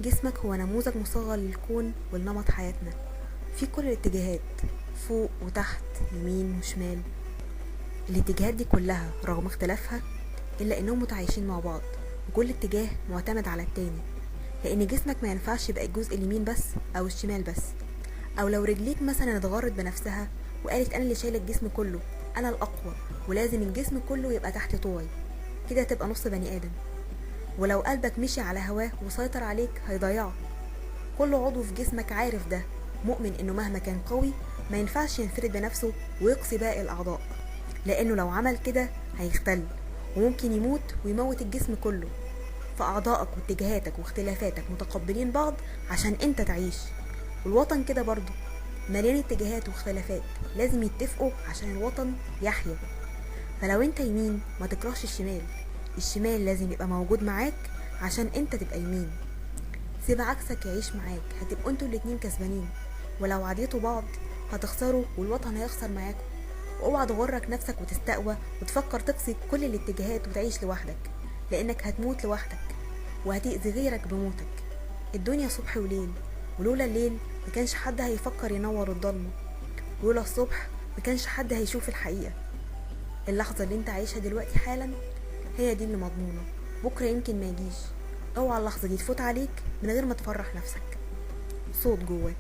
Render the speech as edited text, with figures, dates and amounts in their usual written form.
جسمك هو نموذج مصغر للكون ولنمط حياتنا في كل الاتجاهات، فوق وتحت، يمين وشمال. الاتجاهات دي كلها رغم اختلافها إلا إنهم متعايشين مع بعض، وكل اتجاه معتمد على التاني، لأن جسمك ما ينفعش يبقى الجزء اليمين بس أو الشمال بس. أو لو رجليك مثلا اتغرت بنفسها وقالت أنا اللي شايلة الجسم كله، أنا الأقوى، ولازم الجسم كله يبقى تحت طوعي، كده تبقى نص بني آدم. ولو قلبك مشي على هواه وسيطر عليك هيضيعك. كل عضو في جسمك عارف ده، مؤمن إنه مهما كان قوي ما ينفعش ينفرد بنفسه ويقصي باقي الأعضاء، لأنه لو عمل كده هيختل وممكن يموت ويموت الجسم كله. فأعضائك واتجاهاتك واختلافاتك متقبلين بعض عشان انت تعيش. والوطن كده برضه مليان اتجاهات واختلافات، لازم يتفقوا عشان الوطن يحيا. فلو انت يمين ما تكرهش الشمال، الشمال لازم يبقى موجود معاك عشان انت تبقى يمين. سيب عكسك يعيش معاك، هتبقوا انتوا الاتنين كسبانين، ولو عديتوا بعض هتخسروا والوطن هيخسر معاكم. واوعى تغرك نفسك وتستقوى وتفكر تقصي كل الاتجاهات وتعيش لوحدك، لانك هتموت لوحدك وهتأذي غيرك بموتك. الدنيا صبح وليل، ولولا الليل ما كانش حد هيفكر ينور الضلمة، ولولا الصبح ما كانش حد هيشوف الحقيقة. اللحظة اللي انت عايشها دلوقتي حالا هي دي اللي مضمونة، بكرة يمكن ما يجيش. اوعى اللحظة دي تفوت عليك من غير ما تفرح نفسك. صوت جواك.